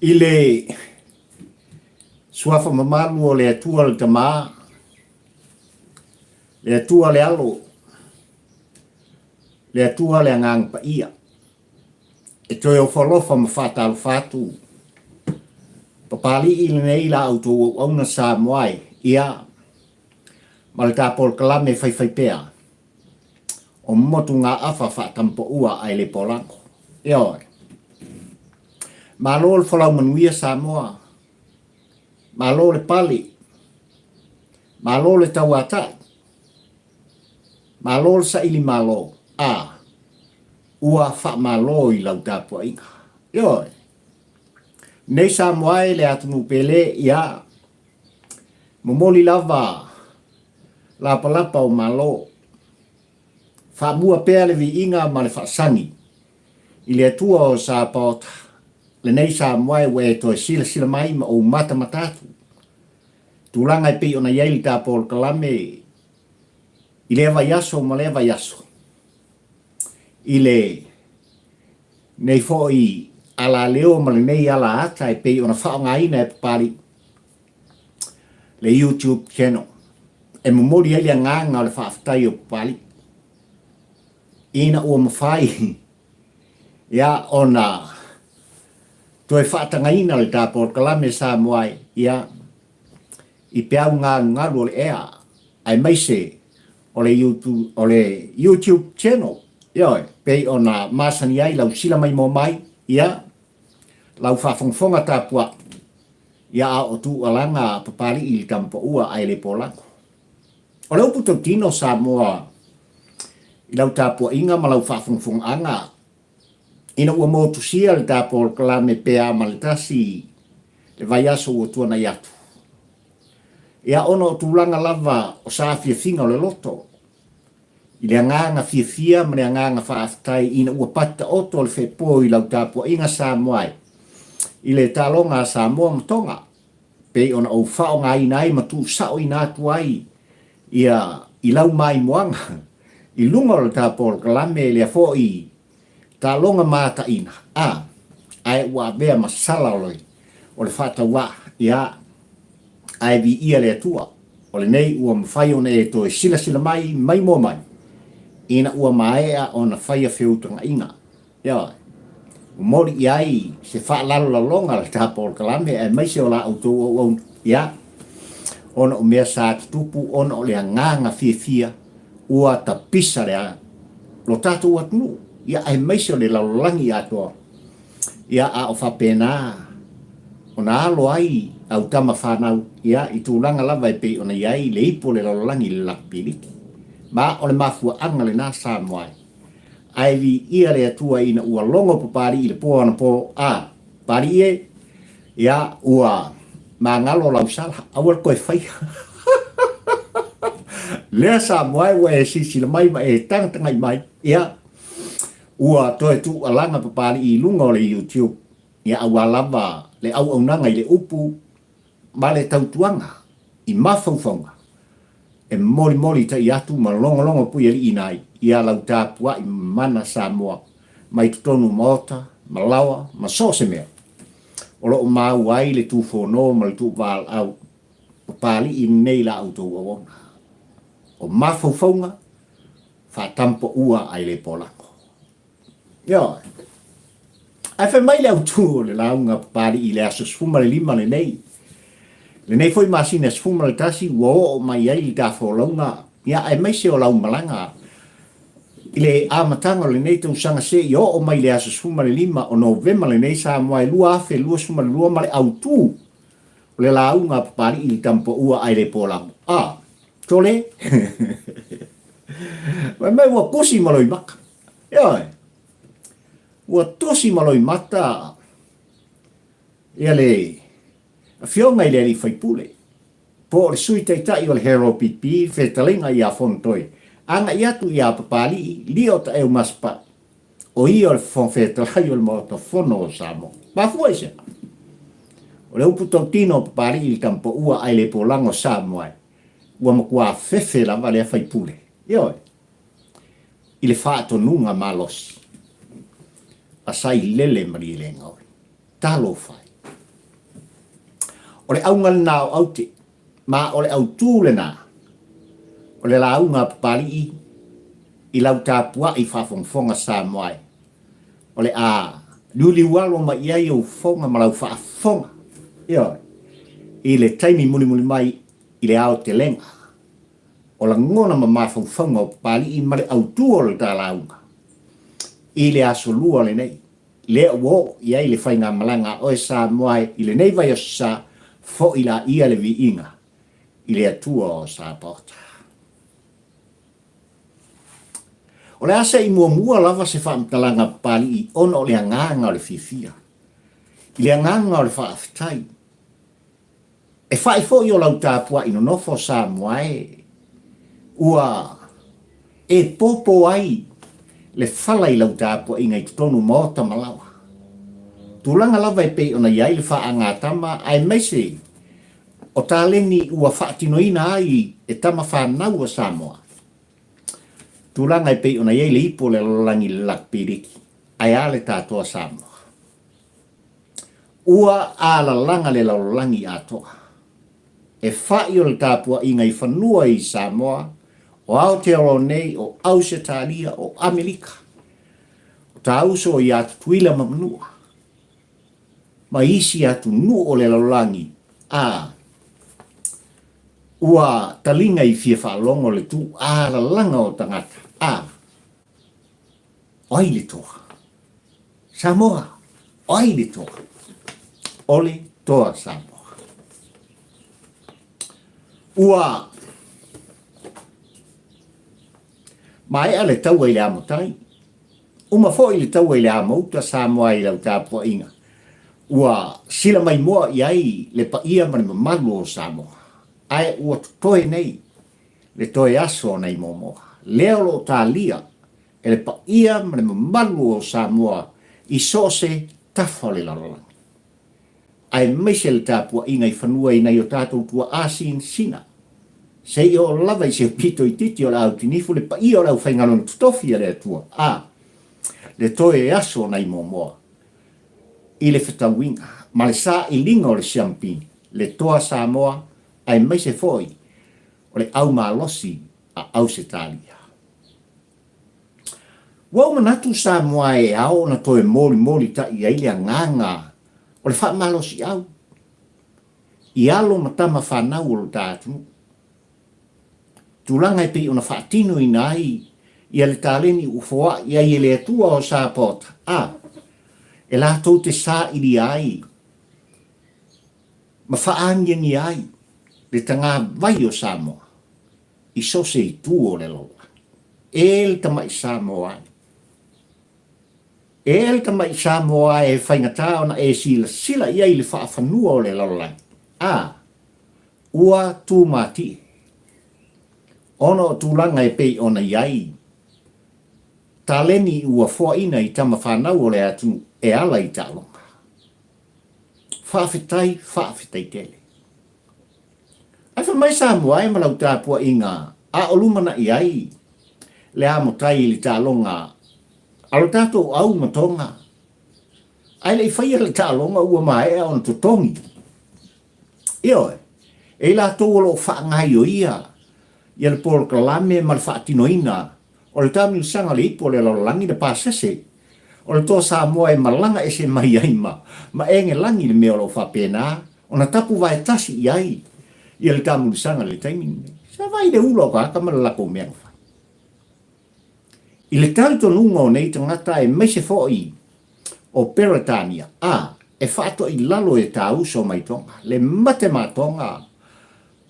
I le suafa mamalu o le Atua le Tama, le Atua le Alo, le Atua le Agaga Paia, e toe ofo alofa ma faatalofa atu Papalii lenei la outou auauna Samoa e, ia, ma le ta polokalame faifaipea o motugaafa faatampaua ae le polago. Ioe. Malo le folau manuia Samoa. Malo le pale. Malo le tauatai. Malo le saili malo. A, ua faamalo i lau tapuaiga. Ioe. Nei Samoa e le atunuu pele, ia, momoli lava lapalapa o malo. Faamua pea le viiga ma le faasagi i le Atua o Sapaota, lenei Samoa e ua e toe silasila mai ma ou matamata atu. Tulaga e pei ona i ai le ta polokalame i lea vaiaso ma lea vaiaso, i le nei foi alaleo ma lenei alaata e pei ona faaaogaina e Papalii le YouTube channel e momoli ai le agaga o le faafetai o Papalii ina ua mafai ia ona toe faatagaina le ta polokalame Samoa ai ia i peau galugalu o le ea aemaise o le YouTube, o le YouTube channel, ioe, pei ona masani ai lau sila maimoa mai, ia, lau faafogafoga tapuai, ia a o tuualaga Papalii i le Tamapaua ae le Polago. O le upu tautino Samoa i lau tapuaiga ma lau faafogafogaaga ina ua motusia le ta polokalame pe a ma le tasi le vaiaso ua tuanai atu. Ia ona o tulaga lava o saafiafiga o le loto, i le agaga fiafia ma le agaga faafetai ina ua pati taoto le feepo i lau tapuaiga Samoa e, i le taaloga a Samoa ma Toga, pei ona ou faaaogaina ai ma tuusaoina atu ai ia i lau maimoaga i luga o le ta polokalame lea foi Taaloga mataina, a, ae ua avea ma sala o le, o le faatauā, ia, ae viia le Atua, o lenei ua mafai ona e toe silasila mai, maimoa mai, ina ua maea ona faia feutagaiga, ioe, momoli i ai se faalalolaloga a le ta polokalame aemaise o la outou auauna, ia, ona o mea sa tutupu ona o le agaga fiafia ua tapisa le lo tatou atunuu, ia aemaise o le lalolagi atoa, ia a o faapena ona alo ai au tama fanau, ia i tulaga lava e pei ona i ai le ipu o le lalolagi i le lakapiliki. Ma o le mafuaaga lena Samoa e. Ae viia le Atua ina ua logo Papalii i le po anapo, a, Papalii e, Ia, ua magalo lau sala, aua le toe faia. Lea Samoa e ua e silasila mai ma e tagatagai mai, ia, ua toe tuualaga Papalii i luga o le YouTube, ia aua lava le auaunaga i le upu ma le tautuaga i mafaufauga e molimoli tai atu ma logologo puialiiina ai ia lau tapuai mana Samoa mai totonu o maota ma laoa ma so o se mea o lo o maua ai le tufono ma le tuuvalaau papalii lenei la outou auauna. O mafaufauga faatampaua ae le polago. Ioe. Ae fai mai le autu o le lauga Papalii i le aso 15 lenei. Lenei foi masina 11 ua oo mai ai le ta folauga, ia aemaise o lau malaga i le amataga o lenei tausaga seia oo mai i le aso 15 o Novema lenei Samoa e 2022 ma le autu o le lauga a Papalii i le Tamapaua ae le Polago. A, tole! Fai mai ua tusi ma loimata. Ioe. Ua tusi ma loimata ia le Afioga i le Alii Faipule, po o le Sui Taitai o le HRPP, le Fetalaiga ia Fonotoe, agai atu ia Papalii, Lio Taeu Masepau, o ia o le Fofoga Fetalai o le Maota Fono o Samoa. Mafua i se aha? O le upu tautino o Papalii i le Tamapaua ae le polago Samoa e, ua matua fefe lava lea faipule. Ioe. I le faatonuga malosi a Sailele Malielegaoi. Talofa e! O le auga lena o aute, ma o le autū lena o le lauga a Papalii i lau tapuai faafogafoga Samoa e. O le a liuliualo mai i ai ou fofoga ma lau faafofoga, ioe, i le taimi mulimuli mai i le aotelega o lagona ma mafaufauga o Papalii ma le autū o le ta lauga i le Aso Lua lenei. Lea ua oo i ai le faigamalaga a oe Samoa e i lenei vaiaso sa, foi laia le viiga i le Atua o Sapaota. O le a se i muamua lava se faamatalaga a Papalii ona o le agaga o le fiafia, i le agaga o le faafetai. E fa'i foi o lau tapua'i nonofo Samoa e, ua e popo ai le fala i lau tapua'iga i totonu maota ma laoa. Tulaga lava e pei ona i ai le faagatama aemaise o taleni ua faatinoina ai e tama fanau a Samoa. Tulaga e pei ona i ai le ipu o le lalolagi i le lakpi liki, ae a le tatoa Samoa. Ua alalaga le lalolagi atoa. E fa'i o le tapua'iga i fanua i Samoa, o Aotearoa nei, o Ausetalia, o Amelika, o Tāuso ia Tutuila ma Manua, ma isi atunuu o le lalolagi, a ua taliga i fia faalogo le tū-alalaga o tagata, a o ai le toa? Samoa, o ai le toa? O le toa Samoa. Ua maea le taua i le amotai, uma foi le taua i le amouta Samoa i lau tapuaiga, ua sila maimoa i ai le paia ma le mamalu o Samoa, ae ua totoe nei le toe aso o nai Moamoa, lea o lo o talia e le paia ma le mamalu o Samoa i so o se tafa o le lalolagi, aemaise le tapuaiga i fanua i nai o tatou tuaa sinasina, seia oo lava i se pito itiiti o le autinifu le paia o le aufaigaluega totofi a le Atua, a le toe aso o nai Moamoa i le fetauiga ma le sailiga o le siamupini, le toa Samoa aemaise foi o le au malosi a Ausetalia. Ua ou manatu Samoa e ao ona toe molimolita'i ai le agaga o le faamalosi'au i alo ma tama fanau o lo ta atunuu. Tulaga e pei ona faatinoina ai ia le taleni ua foa'i ai e le Atua o Sapaota, a e latou te sailia ai ma faagiagia ai le tagavai o Samoa i so o se itu o le lalolagi. E le tama'i Samoa e! E le tama'i Samoa e faigata ona e silasila i ai i le faafanua o le lalolagi, a ua tumatie ona o tulaga e pei ona i ai taleni ua foaina i tama fanau o le atunuu e ala i taaloga. Faafetai, faafetai tele. Ae fai mai Samoa e ma lau tapuaiga a o lumana'i ai le amotai i le taaloga a lo tatou au ma Toga. Ae le i faia le taaloga ua maea ona totogi. Ioe, e i latou o lo o faagaioia ia le polokalame ma le faatinoina o le taamilosaga o le ipu o le lalolagi le pasese o le toa Samoa e malaga ese mai ai ma ma Egelagi le mea o lo o faapena ona tapu vae tasi i ai ia le taamilosaga i le taimi lenei. Sa vaai i le ula o ka aka ma le latou mea na fai. I le talitonuga o nei tagata aemaise foi o Peretania, a e faatoilalo e tāuso mai Toga, le mate ma Toga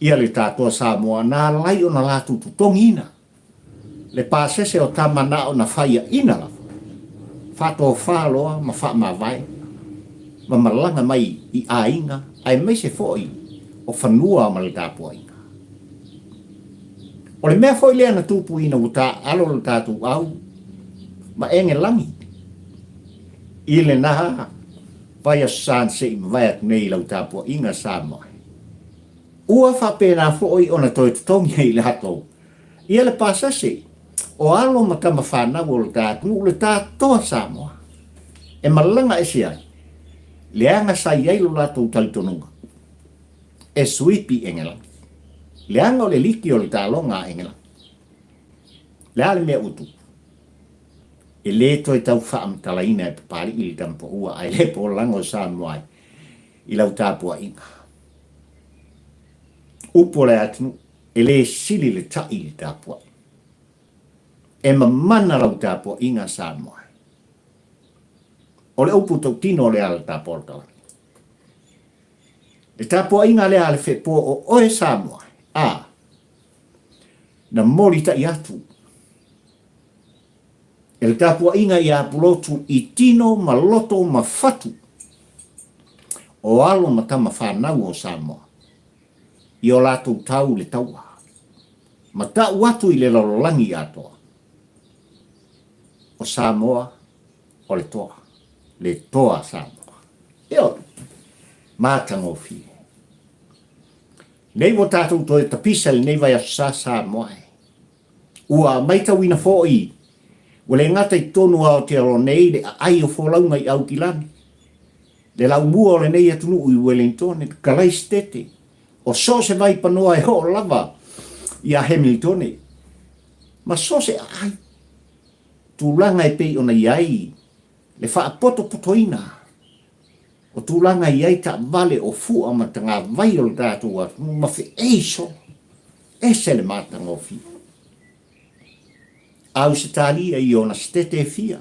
ia le tatoa Samoa na alai ona latou totogiina le pasese o tama na ona faiaina lava, faatofa loa ma faamavae ma malaga mai i aiga aemaise foi o fanua ma le tapuaiga. O le mea foi lea na tupu ina ua taaalo le tatou au ma Egelagi i lena vaiaso sa na se i mavae atu nei i lau tapuaiga Samoa. Ua faapena foi ona toe totogi ai latou ia le pasese o alo ma tama fanau o le ta atunuu le tatoa Samoa e malaga ese ai leaga sa i ai lo latou talitonuga. E suipi Engelani. Leaga o le liki o le taaloga a Engelani. Le a le mea ua tupu? E le toe tau faamatalaina e Papalii le tamapaua ae le polago Samoa ai i lau tapuaiga. Upu o le atunuu, e le sili le tai i le tapuai. E mamana lau tapuaiga Samoa ai. O le upu tautino o le ala tapuaotalagi. Le tapuaiga lea a le feepo o oe Samoa, a, na molitai atu e le tapuaiga ia Pulotu i tino ma loto ma fatu o alo ma tama fanau o Samoa i o latou tau le taua ma tau atu i le lalolagi atoa o Samoa o le toa, le toa Samoa. Ioe, matagofie. Nei ua tatou toe tapisa i lenei vaiaso sa Samoa e. Ua maitauina foi ua le gata i totonu o Aotearoa nei le aai o folauga i Aukilani, le laumua o lenei atunuu i Uelintone, Kalaisitete, o so o se vaipanoa e oo lava iā Hemiltone, ma so o se aai tulaga e pei ona i ai le faapotopotoina o tulaga e i ai taavale o fua ma tagavai o le tatou atunuu ma feei solo. Ese le matagofie. Ausetalia i ona setete e fia,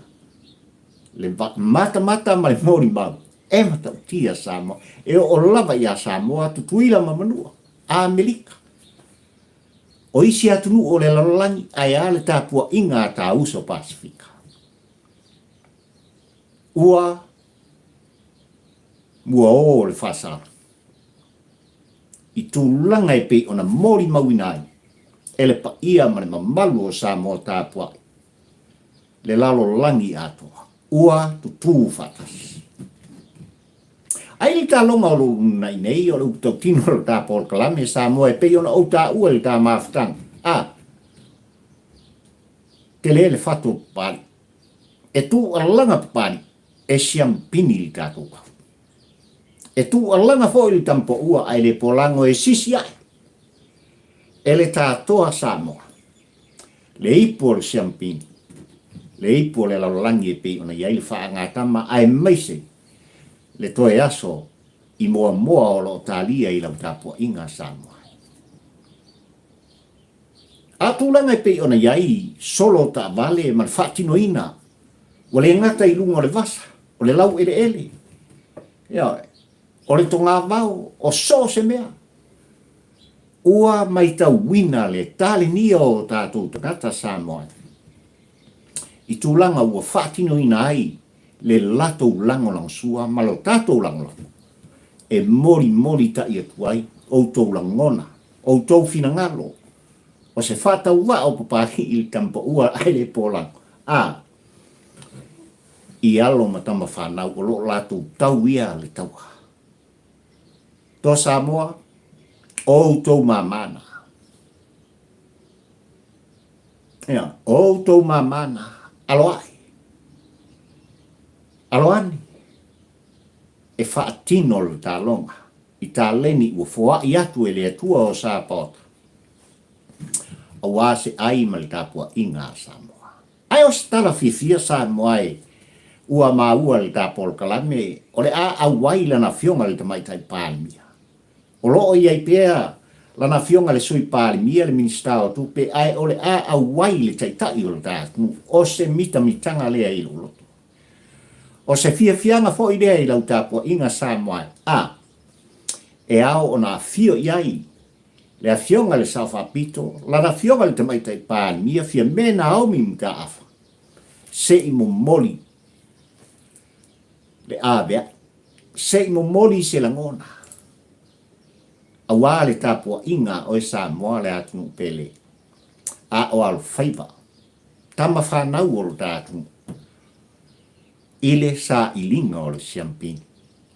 le matamata ma le molimau e matautia Samoa, e oo lava iā Samoa, Tutuila ma Manua, Amerika. O isi atunuu o le lalolagi ae a le tapuaiga a ta uso Pasefika. Ua muaō le faasala i tulaga e pei ona molimauina ai e le paia ma le mamalu o Samoa tapuai le lalolagi atoa ua tutū faatasi. Ai le taloga o lou lumanai nei o le upu tautino o le ta polokalame Samoa e pei ona ou taua i le ta mafutaga, a tele le fatu o Papalii. E tuualaga Papalii e siampini i le tatou au. E tuualaga foi le tamapaua ae le polago e sisi ae e le tatoa Samoa, le ipu o le siampini, le ipu o le lalolagi e pei ona i ai le faagatama aemaise le toe aso i muamua o lo o talia i lau tapuaiga Samoa. A tulaga e pei ona i ai solo taavale ma le faatinoina ua le gata i luga o le vasa, o le laueleele, ioe, o le togavao, o so o se mea, ua maitauina le talenia o tatou tagata Samoa i tulaga ua faatinoina ai le latou lagolagosua ma lo tatou lagolago e molimolitai atu ai outou lagona, outou finagalo, o se faatauvaa o Papalii i le tamapaua ae le polago, a i alo ma tama fanau o lo o latou tau ia le taua. Toa Samoa, o outou māmā na. Ia, o outou māmā na, alo ae, alo ane, e faatino le taloga i taleni ua foai atu e le Atua o Sapaota, aua se ai ma le tapuaiga a Samoa. Ae o se tala fiafia Samoa e ua maua le ta polokalame o le a auai lana afioga i le Tamaitai Palemia. O lo o i ai pea lana afioga le Sui Palemia, le Minisita o Tupe, ae o le a auai le Taitai o le ta atunuu. O se mitamitaga lea i lou loto. O se fiafiaga foi lea i lau tapuaiga Samoa a e ao ona afio i ai le Afioga i le Sao Faapito, lana Afioga i le Tamaitai Palemia Fiame Naomi Mutaafa, se i momoli le avea'i, se i momoli se lagona, aua le tapuaiga a oe Samoa le atunuu pele, a o alofaiva, tama fanau o lo ta atunuu, i le sailiga o le siampini,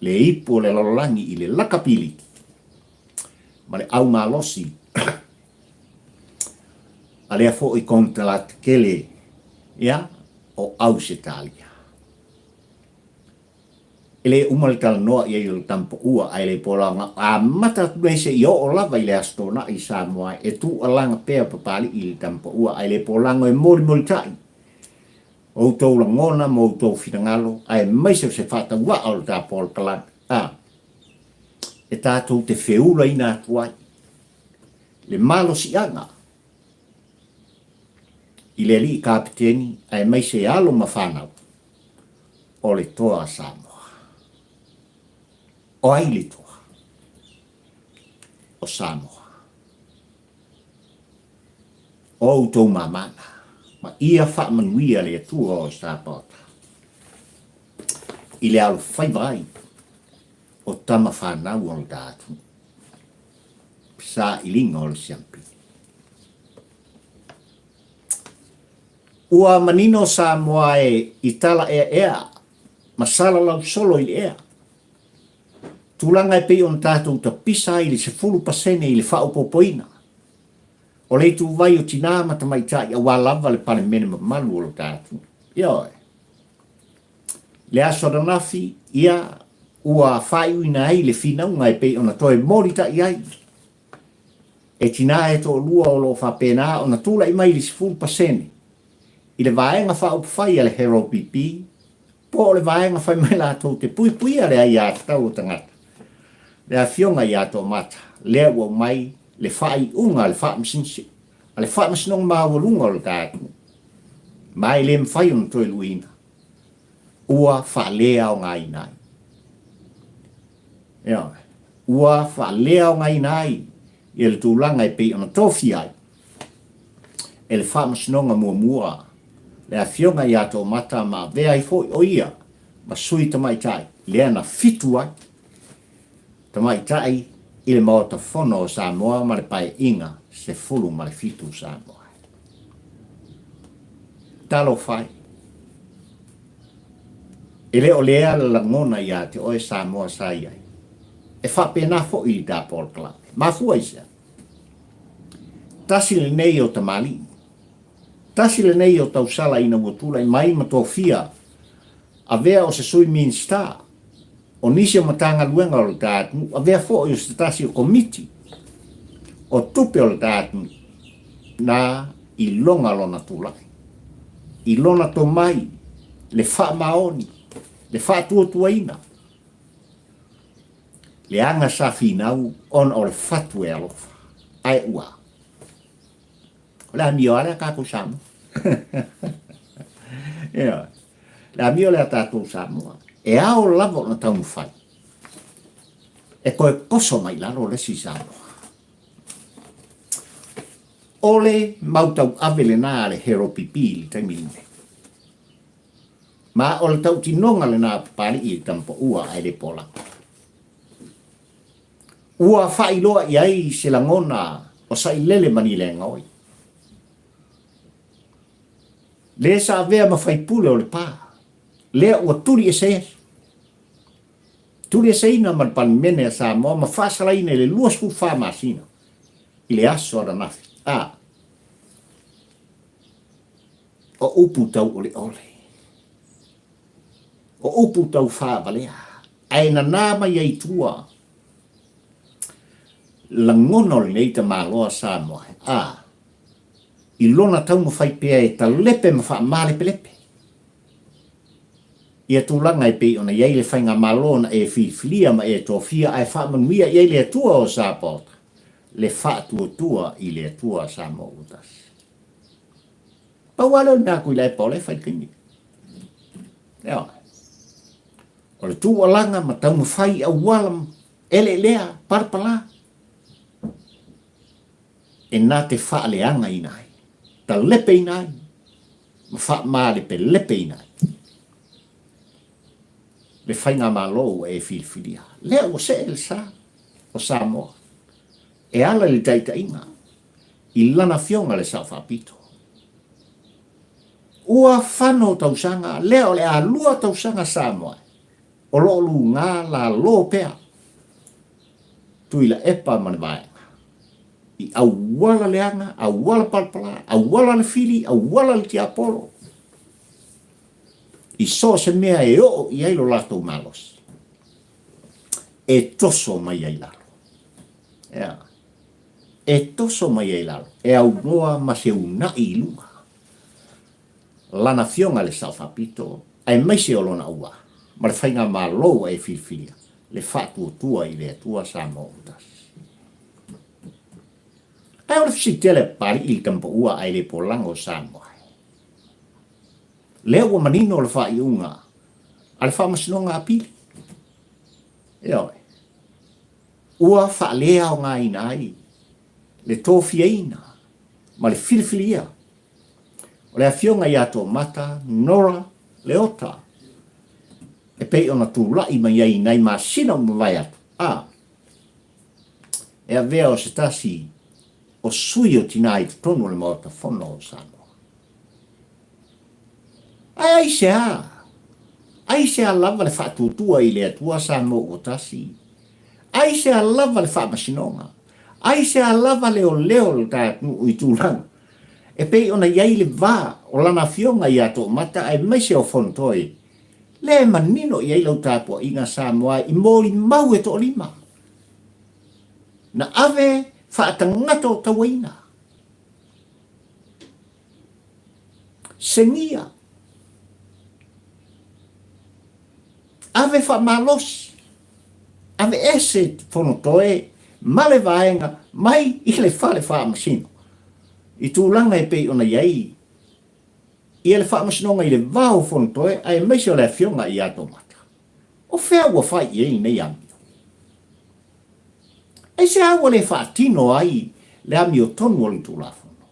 le ipu o le lalolagi i le lakapili ma le au malosi a lea foi konekarate tele ia o Ausetalia. E le uma le talanoa i ai o le tamapaua ae le polaga amata atu nei seia oo lava i le Aso Toonai i Samoa e tuualaga pea Papalii i le tamapaua ae le polago e molimolitai outou lagona ma outou finagalo aemaise o se faatauaa o le ta polokalame a e tatou te feulaina atu ai le malosiaga i le Alii Kapeteni aemaise alo ma fanau o le toa a Samoa. O ai le toa? O Samoa. O outou mamana, ma ia faamanuia le Atua o Sapaota i le alofaiva ai o tama fanau o le ta atunuu. Sailiga o le siampini. Ua manino Samoa e i talaeaea ma salalau solo i le ea. Tulaga e pei ona tatou tapisa ai i le 10% i le faaopoopoina o le ituvai o tinā ma tamaitai aua lava le Palemene mamalu o lo ta atunuu. Ioe. Le aso ananafi, ia, ua faaiuina ai le finauga e pei ona toe molitai ai E tinā e toalua o lo o faapena ona tulai mai i le 10% i le Vaega Faaupufai a le HRPP po o le vaega fai mai latou te puipuia le aiatatau o tagata, le Afioga ia Toomata, lea ua aumai le faaiuga a le a le Faamasinoga Maualuga o le ta atunuu, ma e le mafai ona toe luiina, ua faaleaogaina ai. Ioe. Ua faaleaogaina ai ia le tulaga e pei ona tofia ai e le Faamasinoga muamua le Afioga ia Toomata ma avea ai foi o ia ma sui tamaitai lea na fitu ai tamaitai i le Maota Fono o Samoa ma le Paeaiga 17 Samoa. Talofa e! E le o lea le lagona ia te oe Samoa sa i ai. E faapena foi i le polokalame. Mafua i sea? Tasi lenei o tamalii. Tasi lenei o tausala ina ua tulai mai ma tofia avea o se sui Minisita o nisi o Matagaluega o le ta atunuu, avea foi o se tasi o Komiti o Tupe o le ta atunuu, na iloga lona tulai, i lona tomai, le faamaoni, le faatuatuaina, le aga sa finau ona o le fatu e alofa. Ae ua. O le amio lava lea a tatou Samoa. Ioe. Le amio lea a tatou Samoa. E ao lava ona taumafai e toe toso mai lalo le isi Samoa. O le mau tauave lena a le HRPP i le taimi lenei. Ma o le tautinoga lena a Papalii i le Tamapaua ae le Polata. Ua faailoa i ai se lagona o Sailele Malielegaoi. Le sa avea ma faipule o Lepa, lea ua tuli ese, tuli eseina ma le Palemene a Samoa ma faasalaina i le 24 masina i le aso ananafi. A o upu tauoleole, o upu tau faavalea, ae nana mai ai i tua lagona o lenei tamaloa Samoa, a i lona taumafai pea e talepe ma faamalepelepe ia tulaga e pei ona i ai le faigamalo na e filifilia ma e tofia ae faamanuia i ai le Atua o Sapaota, le faatuatua i le Atua Samoa ua tasi. Pau lava lea o le mea a Tuilaepa o la e fai i le taimi lenei. Ioe. O le tuualaga ma taumafai i auala eleelea, palapala, e na te faaleagaina ai, talepeina ai, ma faamalepelepeina ai le faigamalo ua e filifilia. Lea ua see le sa o Samoa e ala i le taitaiga i lana afioga le Sao Faapito. Ua fano tausaga, lea o le a lua tausaga Samoa o lo o luga lalo pea Tuilaepa ma le vaega i auala leaga, auala palapala, auala le fili, auala le tiapolo, i so o se mea e oo i ai lo latou malosi. E toso mai ai lalo. Ea. E toso mai ai lalo, e aunoa ma se unaʻi i luga. Lana Afioga i le Sao Faapito, aemaise o lona ua, ma le Faigamalo ua e filifilia, le faatuatua i le Atua Samoa ua tasi. Ae o le fesili tele a Papalii i le tamapaua ae le polaga o Samoa. Lea ua manino le faaiuga a le Faamasinoga Apili. Ioe. Ua faaleaogaina ai le tofiaina ma le filifilia o le Afioga ia Toomata Nora Leota e pei ona tulai mai ai i nai masina ua mavae atu, a e avea o se tasi o sui o tinā i totonu o le Maota Fono o Samoa. Ae aisea? Aisea lava le faatuatua i le Atua Samoa ua tasi? Aisea lava le faamasinoga? Aisea lava le oleo o le ta atunuu i tulaga e pei ona i ai le va o lana afioga ia Toomata aemaise o Fonotoe, lea e manino i ai lau tapuaiga Samoa i molimau e toalima na ave faatagata o tauaina? Senia. Ave faamalosi. Ave ese Fonotoe ma le vaega mai i le fale faamasino i tulaga e pei ona i ai ia le faamasinoga i le va o Fonotoe aemaise o le afioga ia Tomata. O fea ua fai i ai lenei amio? Aisea ua le faatino ai le amiotonu o le Tulafono?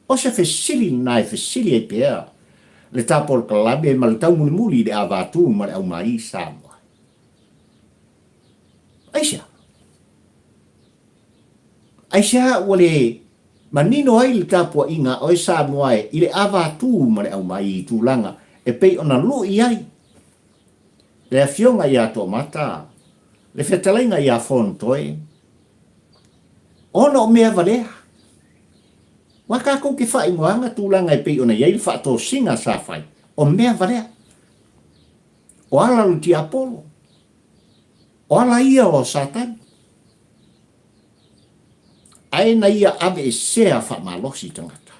O se fesili lena e fesili ai pea le ta polokalame ma le taumulimuli i le avatū ma le aumai Samoa. Aisea? Aisea ua le manino ai le tapuaiga a oe Samoa e i le avatū ma le aumai i tulaga e pei ona lui ai le Afioga ia Toomata, le fetalaiga ia Fonotoe, ona o mea valea. Ua tatou te faaigoaga tulaga e pei ona i ai le faatosina sa fai, o mea valea. O ala o le tiapolo, o ala ia o Satani. Ae na ia aveesea faamalosi tagata.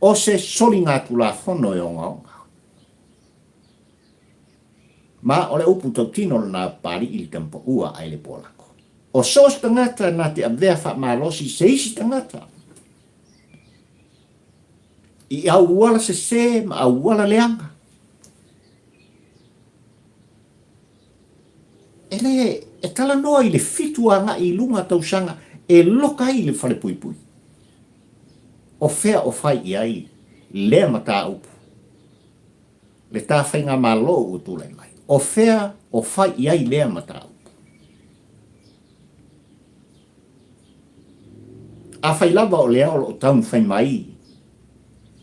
O se soligatulafono e ogaoga. Ma o le upu tautino lena Papalii i le tamapaua ae le polako. O so o se tagata na te avea faamalosi se isi tagata i auala sese ma auala leaga, e le e talanoa i le fitu agai i luga tausaga e loka ai le falepuipui. O fea o fai i ai lea mataupu? Le ta faigamalo ua tulai mai. O fea o fai i ai lea mataupu? Afai lava o lea o lo o taumafai mai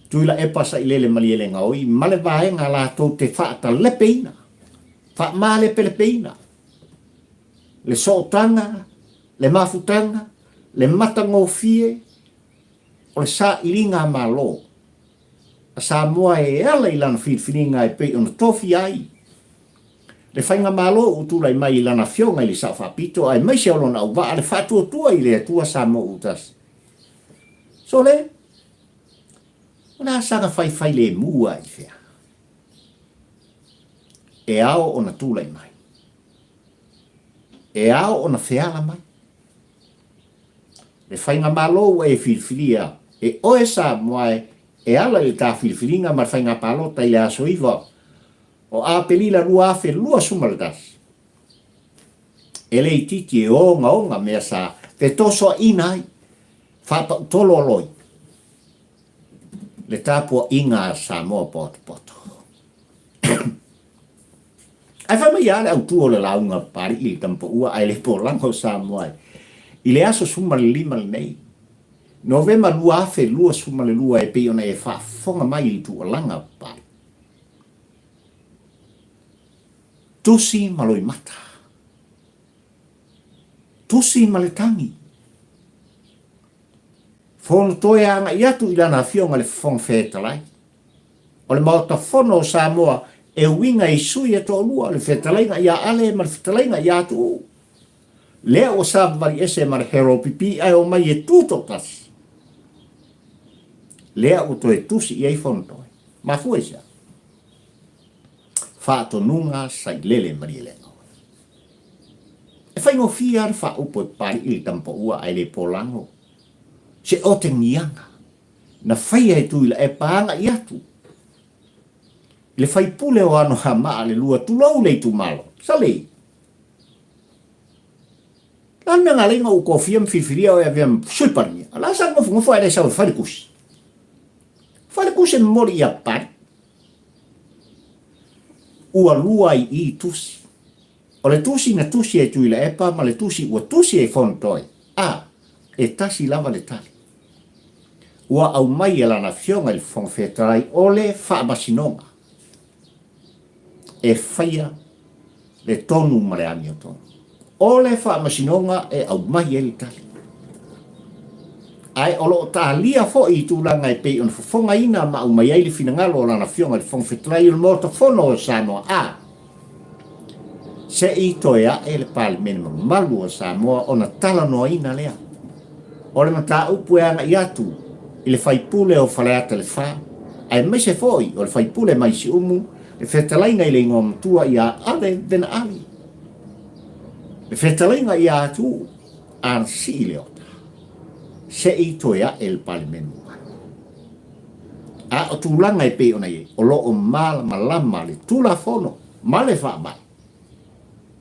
Tuilaepa Sailele Malielegaoi ma le vaega latou te faatalepeina, faamalepelepeina le sootaga, le mafutaga, le matagofie o le sailiga Malo a Samoa e ala i lana filifiliga e pei ona tofia ai le Faigamalo ua tulai mai i lana Afioga i le Sao Faapito aemaise o lona auvaa le faatuatua i le Atua Samoa ua tasi. Sole, o le a saga faifailemu a i fea? E ao ona tulai mai. E ao ona feala mai. Le Faigamalo ua e filifilia e oe Samoa e ala i le ta filifiliga ma le faiga palota i le aso 9 o Aperila 2021. E le itiiti e ogaoga mea sa fetosoaina ai faapautolo a loi le tapuaiga a Samoa potopoto. Ae fai mai lava le autu o le lauga a Papalii i le tamapaua ae le polaga o Samoa i le aso 15 lenei, Novema 2022 e pei ona e faafofoga mai i le tuualaga a Papalii. Tusi ma loimata. Tusi ma le tagi. Fonotoe agai atu i lana afioga i le Fofoga Fetalai o le Maota Fono o Samoa. E uiga i sui e toalua, le fetalaiga ia Ale ma le fetalaiga ia Tuuu. Lea ua savavali ese ma le HLPP ae omai e tu toatasi. Lea ua toe tusi i ai Fonotoe. Mafua i se a? Faatonuga Sailele Malielegaoi. E faigofie lava le faaupu e Papali'i le tamapaua ae le polago se otegiaga na faia e Tuilaepa agai atu i le faipule o Anoamaa le lua tulou le itumalo. Sali! Le a le mea na ala ai ona ou tofia ma filifilia oe e avea ma Sui Palemia? O le a sa nofonofo ae le sau e fai le tusi? Fai le tusi e momoli ia Papalii. Ua lua ai i i tusi. O le tusi na tusi e Tuilaepa ma le tusi ua tusi e Fonotoe, a, e tasi lava le tali. Ua aumai e lana Afioga i le Fofoga Fetalai o le Faamasinoga e faia le tonu ma le amiotonu. O le Faamasinoga e aumai ai le tali. Ae o lo o talia foi i tulaga e pei ona fofogaina ma aumai ai le finagalo o Lana Afioga i le Fofoga Fetalai o le Maota Fono o Samoa a se i toe ae le Palemene mamalu o Samoa ona talanoaina lea o le mataupu e agai atu i le faipule o Faleata le Fa aemaise foi o le faipule mai Siumu le fetalaiga i le igoa matua ia Ale Vena Ali, le fetalaiga ia Atuu Anasii Leota, se i toe ae le Palemene mamalu. A o tulaga e pei ona i ai, o lo o malamalama le Tulafono ma le Faavae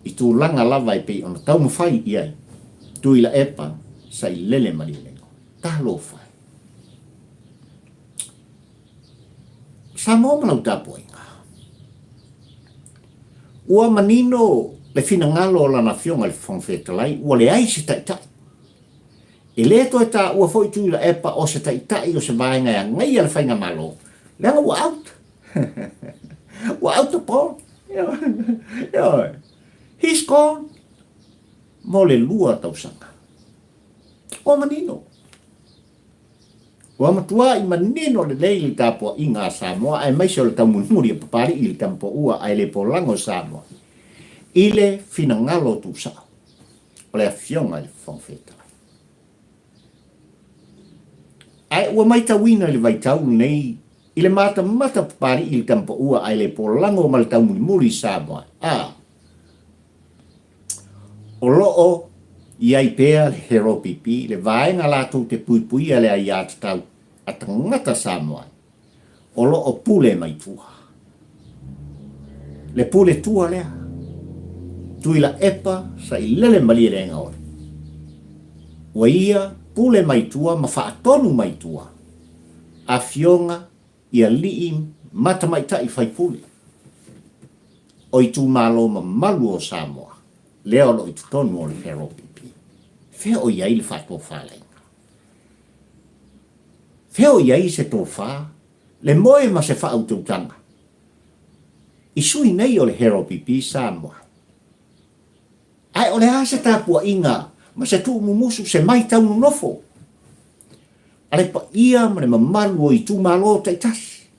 i tulaga lava e pei ona taumafai i ai Tuilaepa Sailele Malielegaoi. Talofa e! Samoa ma lau tapuaiga. Ua manino le finagalo o Lana Afioga i le Fofoga Fetalai ua leai se taitai. E le toe taua foi Tuilaepa o se taitai o se vaega e agaia le faigamalo, leaga ua out. Ua out the ball. Ioe. He's gone mo le lua tausaga. Ua manino. Ua matuai manino lelei le tapuaiga a Samoa aemaise o le taumulimuli a Papali'i i le Tamapoua ae le polago o Samoa i le finagalo tuusao o le Afioga i le Fofoga Fetalai. Ae ua maitauina i le vaitau lenei i le matamata Papali'i i le Tamapoua ae le polago ma le taumulimuli i Samoa a O lo o i ai pea le HLPP, le vaega latou te puipuia le aiatatau a tagata Samoa o lo o pule mai tua. Le pule tua lea, Tuilaepa Sailele Malielegaoi, ua ia pule mai tua ma faatonu mai tua afioga i alii ma tamaitai faipule o itumalo mamalu o Samoa lea o lo o i totonu o le HLPP. Fea o i ai le faatofalaiga? Fea o i ai se tofa, le moe ma se faautautaga i sui nei o le HLPP Samoa? Ae o le a se tapuaiga ma se tuumumusu, se maitau nonofo a le paia ma le mamalu o itumalo taitasi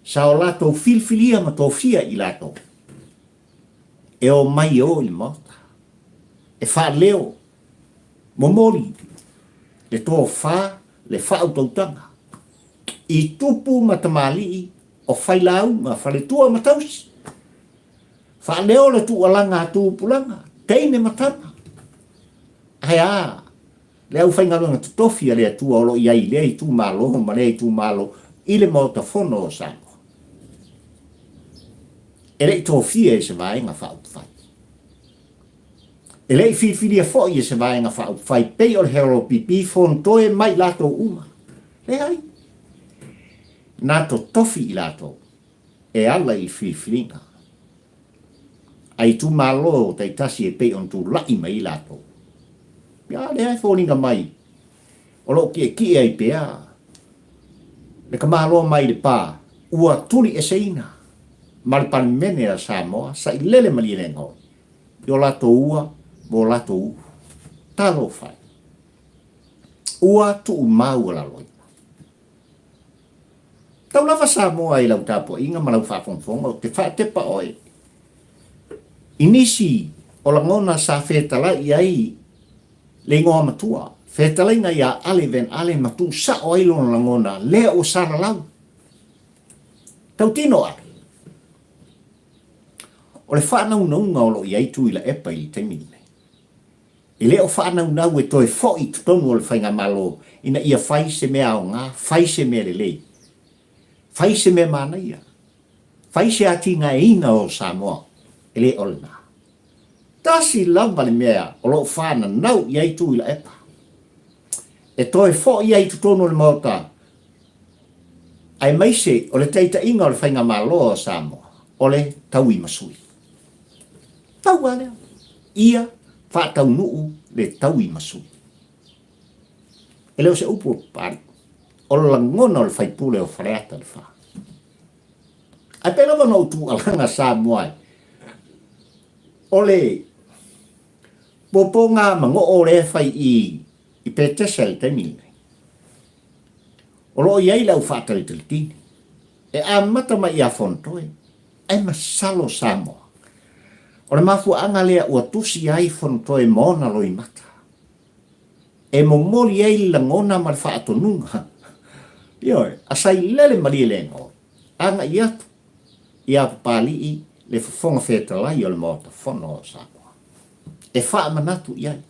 sa o latou filifilia ma tofia i latou e omai e o i le Maota e faaleo, momoli le tofa, le faautautaga i tupu ma tamalii o failauga, faletua ma tausi. Faaleo le tuualaga a tupulaga, teine ma tama. Ae a le aufaigaluega totofi a le Atua o lo o i ai i lea itumalo ma lea itumalo i le Maota Fono o Samoa? E le i tofia e se Vaega Faaupufai. E le i filifilia foi e se Vaega Faaupufai pei o le HLPP Fonotoe ma i latou uma. Leai. Na totofi i latou e ala i filifiliga a itumalo taitasi e pei ona tulai mai ai latou. Ia lea e foliga mai o lo o kiekie ai pea le tamaloa mai le pa ua tulieseina ma le Palemene a Samoa sailele malielegaoi i o latou ua ma o latou ulu. Talofa e! Ua tuumaualaloina. Tau lava Samoa i lau tapuaiga ma lau faafogafoga ou te faatepa oe i nisi o lagona sa fetalai i ai le igoa matua, fetalaiga ia Ale Van Ale ma tuusao ai lona lagona lea ua salalau. Tautino Ale, o le faanaunauga o lo o i ai Tuilaepa i le taimi lenei, e le o faanaunau e toe foi i totonu o le Faigamalo ina ia fai se mea aoga, fai se mea lelei, fai se mea manaia, fai se atinaeina o Samoa, e le o lena. Tasi lava le mea o lo o fananau i ai Tuilaepa, e toe foi ai i totonu o le Maota aemaise o le taitaiga o le Faigamalo a Samoa, o le tauimasui. Pau lava lea, ia faataunuu le tauimasui. E le o se upu a Papalii, o le lagona o le faipule o Faleata le 4. Ae pei lava ona ou tuualaga Samoa e, o le pōpōga manoo lea e fai i i Petesa i le taimi lenei. O lo o i ai le au faatalitalitini e amata mai ia Fonotoe, ae masalo Samoa. O le mafuaaga lea ua tusi ai Fonotoe ma ona loimata e momoli ai le lagona ma le faatonuga, ioe, a sailele malie le gaoi, agai atu ia Papalii le Fofoga Fetalai o le Maota Fono o Samoa, e faamanatu i ai,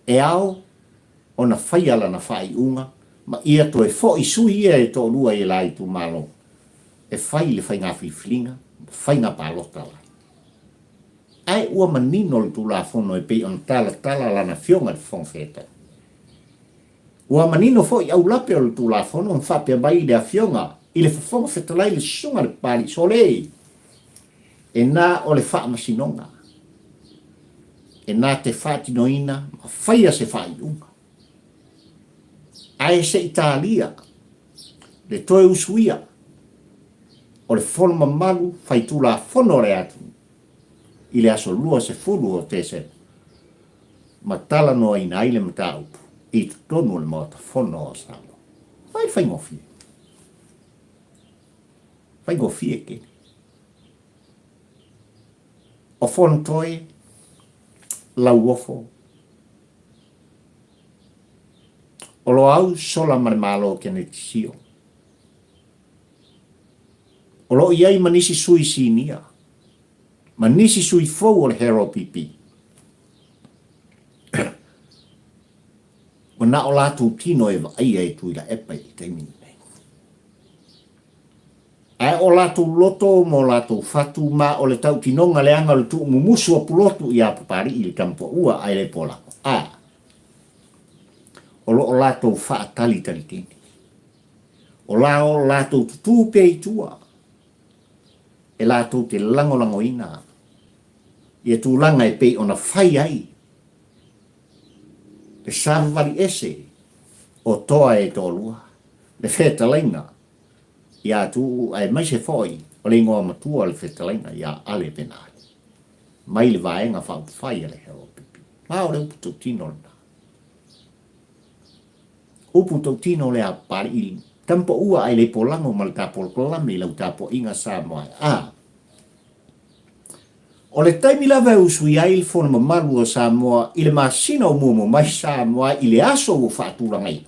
e ao ona faia lana faaiuga ma ia toe foi sui ia e toalua i la itumalo e fai le faiga filifiliga ma faiga palota lai. Ae ua manino le Tulafono e pei ona talatala lana Afioga i le Fofoga Fetalai. Ua manino foi aulape o le Tulafono ma faapea mai le Afioga i le Fofoga Fetalai le Susuga i le Papalii Sole, e na o le Faamasinoga e na te faatinoina ma faia se faaiuga. Ae se i talia le toe usuia o le Fono Mamalu Faitulafono o le atunuu i le aso 20 o Tesema ma talanoaina ai le mataupu i totonu o le Maota Fono o Samoa. Fai le faigofie. Faigofie tele. O Fonotoe, Lauofo, o Loau Sola ma le Malo Keneti Sio. O lo o i ai ma nisi sui sinia, ma nisi sui fou o le HRPP. Ua na o latou tino e vaaia e Tuilaepa i le taimi lenei. Ae o latou loto ma o latou fatu ma o le tautinoga leaga o le tuumumusu o Pulotu iā Papalii i le Tamuaua ae le Polago. A o lo o latou faatalitalitini. O la o latou tutū pea i tua e latou te lagolagoina ia tulaga e pei ona fai ai le savavali ese o toa e toalua, le fetalaiga ia Tuuu aemaise foi o le igoa matua o le fetalaiga ia Ale Benali, mai le Vaega Faaupufai a le HRPP. Ma o le upu tautino lena. Upu tautino lea a Papalii, Tamapaua ai le polago ma le tapolopolame i lau tapuaiga Samoa e. A O le taimi lava e usui ai le Fono Mamalu o Samoa i le masina o muamua mai Samoa i le aso ua faatulagaina,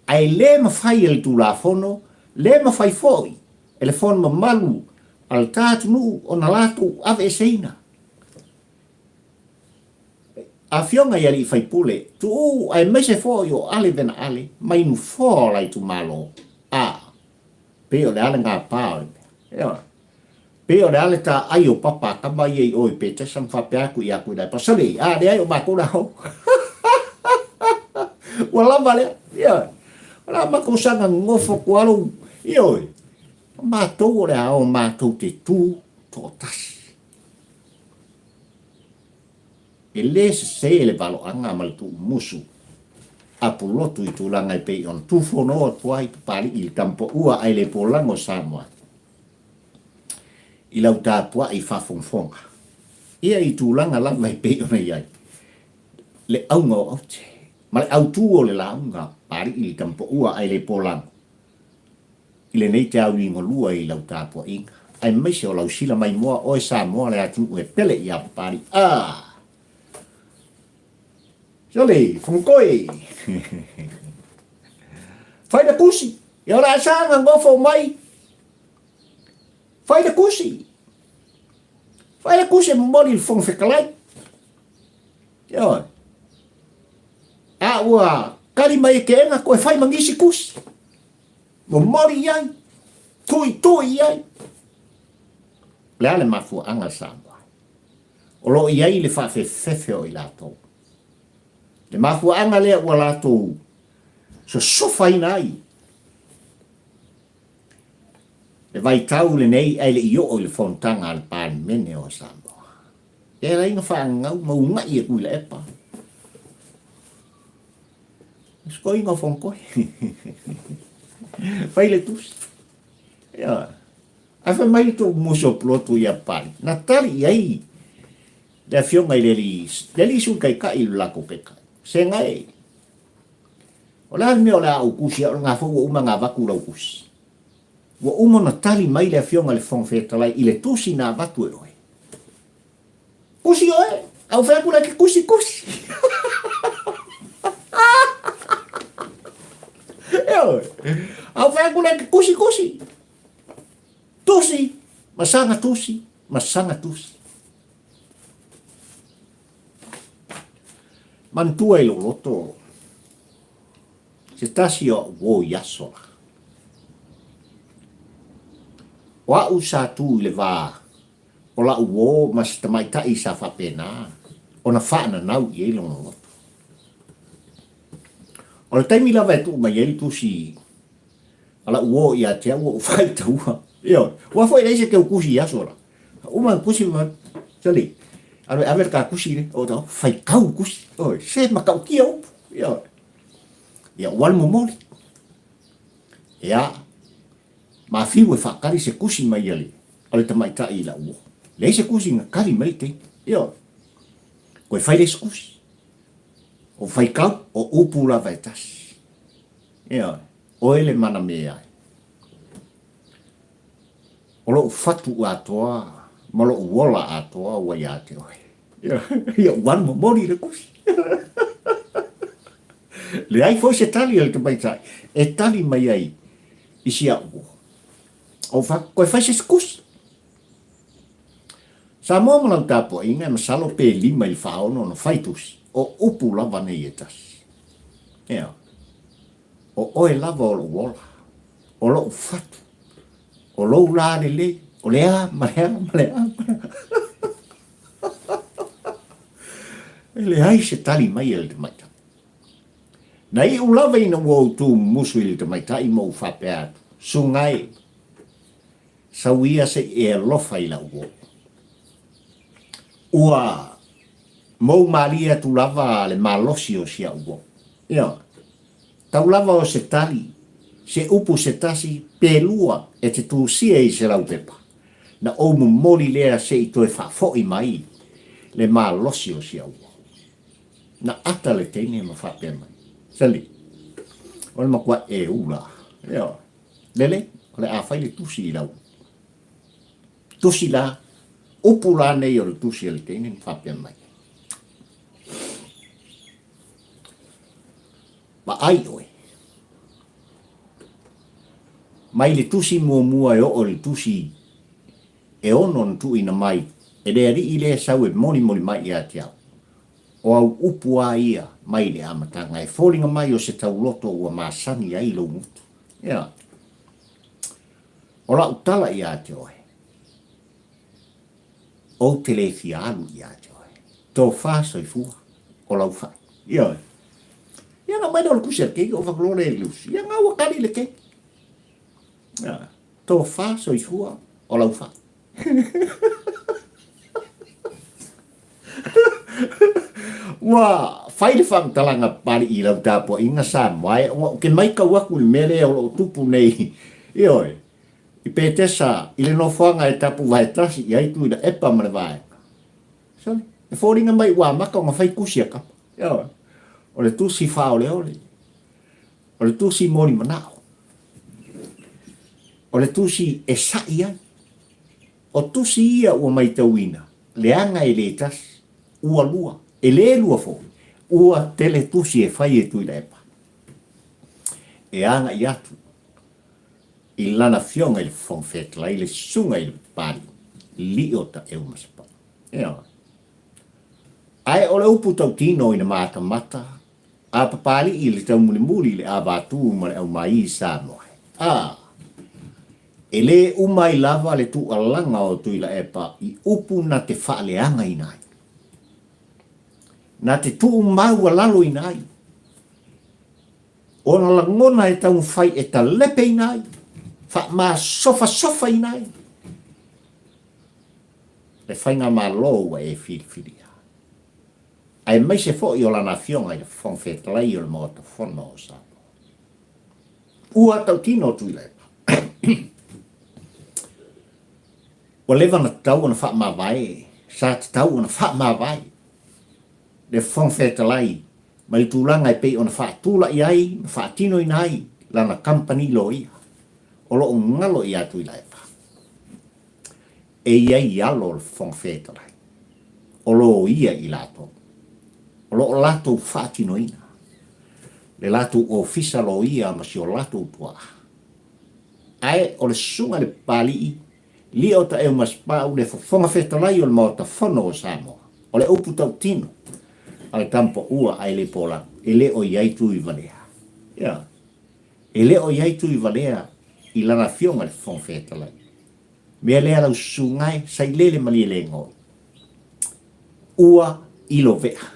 Ae le mafai e le Tulafono, le mafai foi e le Fono mamalu a le ta atunuu ona latou aveeseina. Afioga i alii faipule, tuuu aemaise foi o Ale Vena Ale mai nofoa o la itumalo, a, pei o le a le gapa o le mea. Ioe. Pei o le a le taai o papa a tama ia i o i Petesa ma faapea atu ia Tuilaepa, Sole, a leai o matou la hou. Ua lava lea. Ioe. O le a matou saga nofo atu lava lou, ioe. O matou o le a o matou te tu toatasi. E le sese le valoaga ma le tuumusu a Pulotu i tulaga e pei ona tufono atu ai Papalii i le Tamapaua ae le polago o Samoa. I lau tapuai faafogafoga ia i tulaga lava e pei ona i ai le auga o aute ma le autu o le lauga Papalii i le Tamapaua ae le polago. I lenei te au liugalua i lau tapuaiga, aemaise o lau sila maimoa oe Samoa le atunuu e pele ia Papalii. Ah! Sole, Fonotoe! Fai le tusi! Ia o le a saga nofo mai! Fai le tusi! Fai le tusi e momoli i le Fofoga Fetalai. Ioe. A ua tali mai e Keena toe fai ma nisi tusi. Momoli i ai, tuitui i ai. O le a le mafuaaga Samoa? O lo o i ai le faafefefe o i latou. Le mafuaaga lea ua latou sosofaina ai le vaitau lenei ae le i oo i le fonotaga a le Palemene o Samoa. E ala ai ona faagau ma una'i e Tuilaepa. Sikoiga o Fonotoe. Fai le tusi. Ia. Ae fai mai le tou musu o pulotu ia Pali. Na tali i ai le afioga i le alii, le alii sui taitai i le latou taitai. Se gae. O le a le mea o le a ou tusi ai, o lena foi ua uma ona avatu lau tusi. Ua uma ona tali mai le afioga i le Fofoga Fetalai i le tusi na avatu e oe. Tusi oe, a ou fai atu la e te tusi, tusi. Ioe, a ou fai atu la e te tusi, tusi. Tusi, ma saga tusi, ma saga tusi. Manatua i lou loto se tasi o au uo i aso la. O au sa tu i le va o la'u uo ma se tamaitai sa faapena ona faananau i ai lona loto. O le taimi lava e tuu mai ai le tusi a la'u uo ia te au ua ou faitaua. Ioe, aua foi e leai se teu tusi i aso la. Uma le tusi ma sali, alu e ave le ta tusi lea, o tau, faitau le tusi. Ioe, se matautia upu. Ioe. Ia, ua alu momoli. Ia, ma fiu e faatali se tusi mai a le, a le tamaitai i la'u uo. Leai se tusi na tali mai le teine. Ioe. Toe fai le isi tusi. O faitau, o upu lava e tasi. Ioe. Oe le mana meae. O lo'u fatu atoa ma lo'u ola atoa ua ia te oe. Ia ua alu momoli le tusi. Leai foi se tali a le tamaitai e tali mai ai i si a'u uo. Ou fai atu, Toe fai se isi tusi. Samoa ma lau tapuaiga e masalo pe 5 i le 46 ona fai tusi, o upu lava nei e tasi. Ea. O oe lava o lou ola, o lou fatu, o lou lā lelei, o le a ma le a ma le a ma le a. E leai se tali mai a le tamaitai. Na iu lava ina ua ou tu musu i le tamaitai ma ou faapea atu, Suga e, sau ia se i e alofa i lau uo. Ua mou malie atu lava le malosi o si au uo. Ioe. Tau lava o se tali, se upu se tasi, pe lua e te tusia i se laupepa, na ou momoli lea se i toe faafoi mai le malosi o si au uo. Na ata le teine ma faapea mai, Sally, o le matua e ula. Ioe. Lele, o le a fai le tusi i lau tusi la, upu la nei o le tusi a le teine ma faapea mai. Vaai ʻoe. Mai le tusi muamua e oo i le tusi e ono na tuuina mai e le alii lea sau e molimoli mai ia te au. O au upu a ia mai le amataga e foliga mai o se tauloto ua masani ai lou gutu. Ea. O la'u tala ia te oe. Ou te le fia alu ia te oe. Tofa soifua o lau fai. Ioe. Ia na mai lea o le tusi a le keiki, ou fai atu loa lea i le usi. Ia na ua tali le keiki. Ia. Tofa soifua o lau fai. Ua fai le faamatalaga Papalii i lau tapuaiga Samoa e ona ou te maitau atu i le mea lea o lo o tupu nei. Ioe. I Petesa, i le nofoaga e tapuvae tasi i ai Tuilaepa ma le vaega. Sole, e foliga mai ua amata ona fai tusi a kapa. Ioe. O le tusi faaoleole. O le tusi moli manao. O le tusi e saʻi ai. O tusi ia ua maitauina, leaga e le tasi, ua lua, e le lua foi, ua tele tusi e fai e Tuilaepa e agai atu i lana afioga i le Fofoga Fetalai, le Susuga i le Papalii, Lio Taeu Masepau. Ioe. Ae o le upu tautino ina matamata a Papalii i le taumulimuli i le Avatū ma le Aumaī Samoa, a, e le uma ai lava le tuualaga o Tuilaepa i upu na te faaleagaina ai, na te tuumaualaloina ai, ona lagona e taumafai e talepeina ai, faamasofasofaina ai le faigamalo ua e filifilia, aemaise foi o lana Afioga i le Fofoga Fetalai o le Maota Fono o Samoa. Ua tautino Tuilaepa. Ua leva ona tatau ona faamavae, sa tatau ona faamavae le Fofoga Fetalai mai le tulaga e pei ona faatulai ai ma faatinoina ai lana kamupani loia o lo o galo ia Tuilaepa. E i ai alo o le Fofoga Fetalai, o loia i latou, o lo o latou faatinoina le latou ofisa loia ma si o latou tuaa. Ae o le susuga i le Papalii, Lio Taeumasepau, le Fofoga Fetalai o le Maota Fono o Samoa, o le upu tautino a le tama paua ae le polau, e le o i ai Tuivalea. Ioe. E le o i ai Tuivalea i lana afioga i le Fofoga Fetalai. Mea lea lau susuga e, sailele malielegaoi, ua ilovea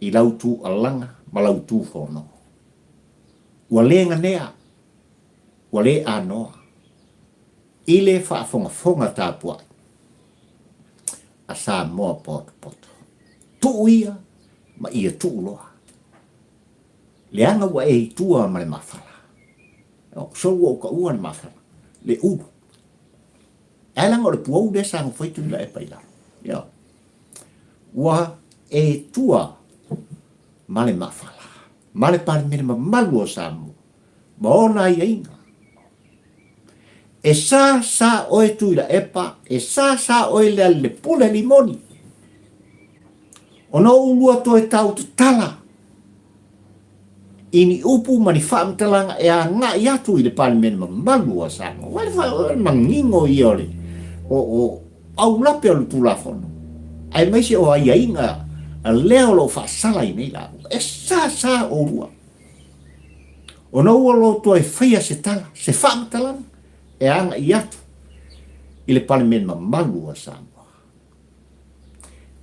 i lau tuualaga ma lau tufono. Ua le ganea, ua le anoa i le faafogafoga tapuai a Samoa potopoto. Tuu ia ma ia tuu loa. Leaga ua e i tua ma le mafala. So ua ou taua le mafala, le ulu. Ae leaga o le puou lea sa nofo ai Tuilaepa i lalo. Ioe. Ua e tua ma le mafala, ma le Palemene mamalu o Samoa, ma ona aiaiga. E sa sa oe Tuilaepa, e sa sa oe Lealailepule Limoni. Ona ou lua toe tau tatala i ni upu ma ni faamatalaga e agai atu i le Palemene mamalu a Samoa. Ua le manino ia o le o, o aulape o le Tulafono, aemaise o aiaiga lea o lo o faasala i nei lauga. E sa sa oulua. Ona ua lo toe faia se tala, se faamatalaga e agai atu i le Palemene mamalu a Samoa.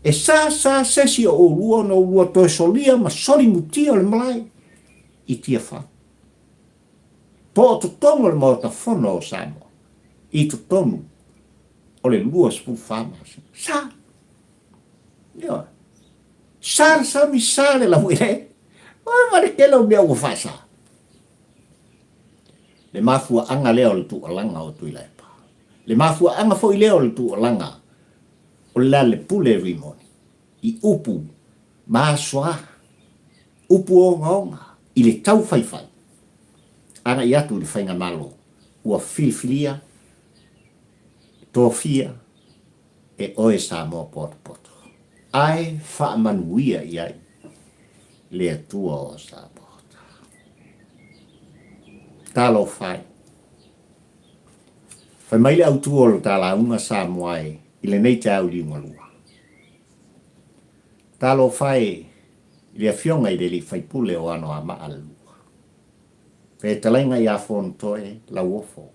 E sa sa sesi o oulua ona oulua toe solia ma soli mutia o le malae i Tiafau. Po o totonu o le Maota Fono o Samoa i totonu o le 24 masina. Sa. Ioe. Sa le sami, sa le laueleele. Oi ma le tele o mea ua faasa. Le mafuaaga lea o le tuualaga o Tuilaepa. Le mafuaaga foi lea o le tuualaga o le Lealepule Rimoni i upu masoa, upu ogaoga i le taufaifai agai atu i le faigamalo ua filifilia, tofia e oe Samoa potopoto, ae faamanuia i ai le Atua o Samoa. Talofa e! Fai mai le autu o le ta lauga Samoa e i lenei taeao liugalua. Talofa e i le Afioga i le Alii Faipule o Anoamaa le Lua. Fetalaiga ia Fonotoe Lauofo.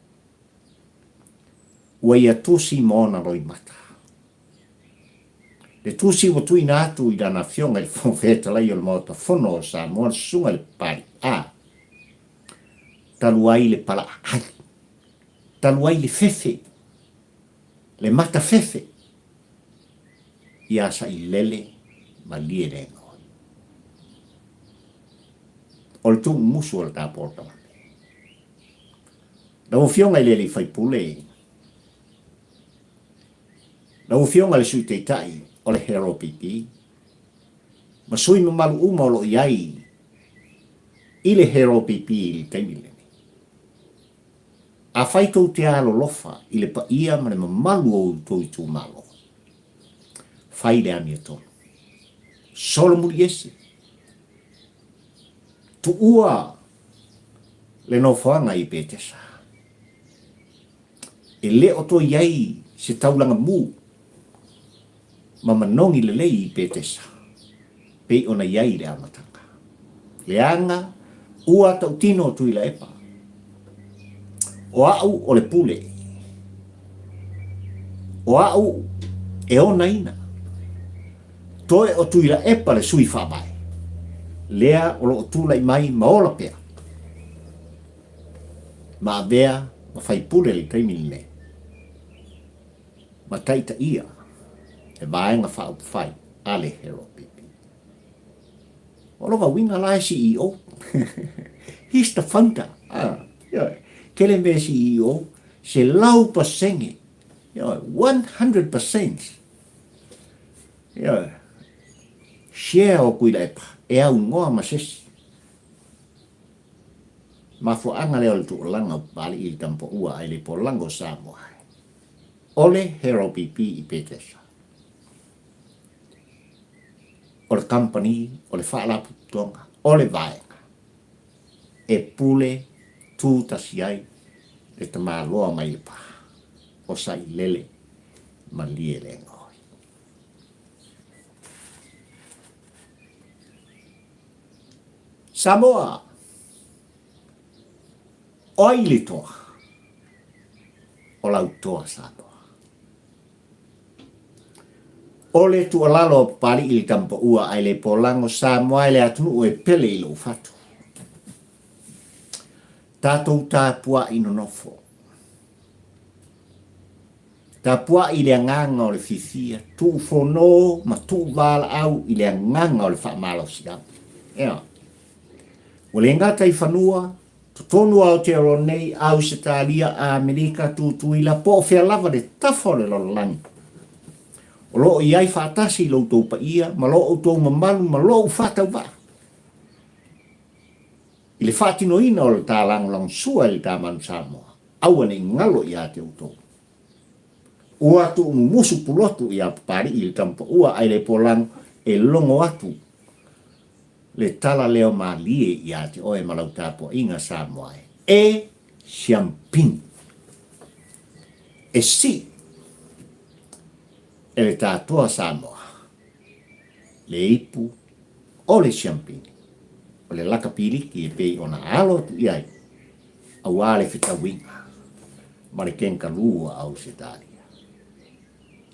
Ua ia tusi ma ona loimata. Le tusi ua tuuina atu i lana Afioga i le Fofoga Fetalai o le Maota Fono o Samoa le Susuga i le Papalii A. Talu ai le palaaai, talu ai le fefe, le mata fefe ia Sailele Malielegaoi. O le tuumumusu o le ta polokalame. Lau Afioga i le Alii Faipule, lau Afioga i le Sui Taitai o le HRPP, ma sui mamalu uma o lo o i ai i le HRPP i le taimi lenei. Afai tou te alolofa i le paia ma le mamalu o outou itumalo, fai le amiotonu. Solomuli ese. Tuua le nofoaga i Petesa. E le o toe i ai se taulaga mu ma manogi lelei i Petesa, pei ona i ai i le amataga. Leaga ua tautino Tuilaepa, O au o le pule, o au e onaina, toe o Tuilaepa le sui faavae, lea o lo o tulai mai ma ola pea, ma avea ma faipule i le taimi lenei. Ma taitaia le Vaega Faaupufai a le HRPP. O lona uiga la e CEO. He's the founder. Ah, ioe. Tele mea CEO, 100%. Ioe, 100%. Ioe. Share o Tuilaepa e aunoa ma sesi. Mafuaaga lea o le tuulaga o Papalii i le Tamapaua ae le polaga o Samoa. O le HRPP i Petesa. O le kamupani, o le faalapotopotoga, o le vaega e pule tu tasi ai le tamaloa mai le pa o Sailele Malielegaoi. Samoa! O ai le toa? O lau toa Samoa. O le tuualalo a Papalii i le Tamapaua ae le polago Samoa e le atunuu e pele i lou fatu. Tatou tapuai nonofo. Tapuai i le agaga o le fiafia, tuufono ma tuuvalaau i le agaga o le faamalosiau. Ea. Ua le gata i fanua, totonu o Aotearoa nei, Ausetalia, Amerika, Tutuila, po o fea lava le tafa o le lalolagi. O lo o i ai faatasi lo outou paia ma lo outou mamalu ma lou faatauvaa i le faatinoina o le ta lagolagosua i le ta Manu Samoa, aua ne i galo ia te outou. Ua tuumumusu pulotu ia Papalii i le Tamapaua ae le polago e logo atu le tala leo malie ia te oe ma lau tapuaiga Samoa e. E siampini. E sii e le tatoa Samoa le ipu o le siampini o le laka piliki e pei ona alo atu i ai aua le fetauiga ma le kenkalū a Ausetalia.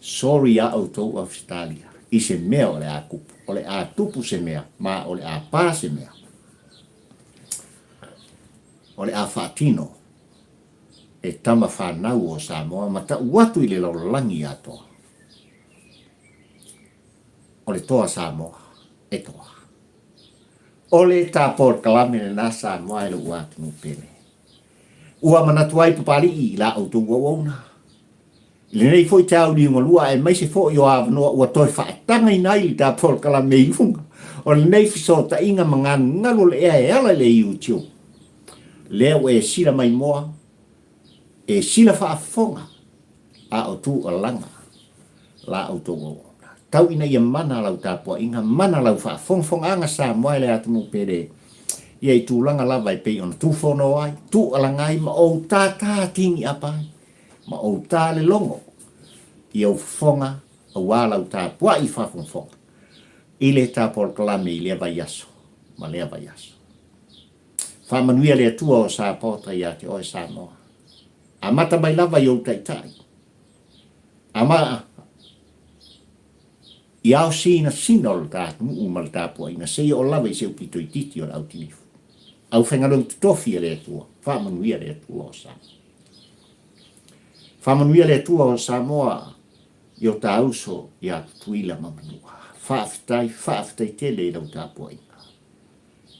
Sorry iā outou Ausetalia i se mea o le a kupu, o le a tupu se mea, ma o le a pā se mea, o le a faatino e tama whanau o Samoa ma ta'u atu i le lalolagi atoa. O le toa Samoa e toa. O le tā polokalame lenā Samoa e lou atunuu pele. Ua manatu ai Papalii i la outou auauna. I lenei foi te au liugalua aemaise foi o avanoa ua toe faatagaina ai le ta polokalame i luga o lenei fesootaiga ma galugalu o le ea e ala i le YouTube. Lea ua e sila maimoa, e sila faafofoga, a o tuualaga la outou auauna. Tau ina ia mana lau tapuaiga, mana lau faafogafogaaga Samoa e le atunuu pele ia i tulaga lava e pei ona tufono ai, tuualaga ai ma ou tātā tiniʻapa ai, ma ou tā le logo i ou fofoga aua lau tapuai faafogafoga i le tā polokalame i lea vaiaso ma lea vaiaso. Faamanuia le Atua o Sapaota iā te oe Samoa. Amata mai lava i ou taitai. Ama i ao sinasina o le ta atunuu ma le tapuaiga seia o lava i se upu toeitiiti o le autilifu. Aufaigaluega totofi a le Atua, faamanuia le Atua o Samoa. Faamanuia le Atua o Samoa i o ta uso ia Tutuila ma Manua. Faafetai, faafetai tele i lau tapuaiga.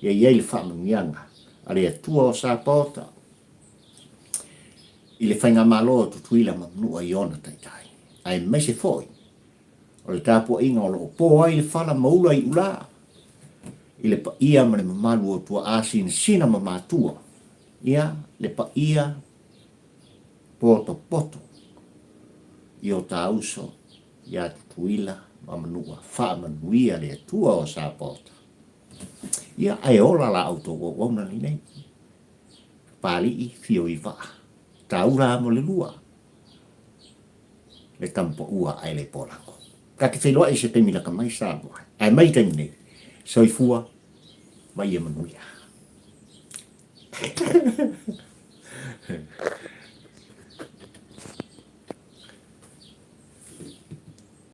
Ia i ai le faamanuiaga a le Atua o Sapaota i le Faigamalo o Tutuila ma Manua i ona taitai, aemaise foi o le tapuaiga o lo o po ai le fala ma ula i ulā i le paia ma le mamalu o tuaa sinasina ma matua, ia, le paia. Potopoto i o ta uso ia Tutuila ma Manua, faamanuia le Atua o Sapaota. Ia, ae ola la outou auauna lenei. Papalii fio i vaa, taula mo le lua, le tamapaua ae le polago. Ta te feiloai i se taimi lata mai Samoa. Ae mai taimi nei, soifua ma ia manuia.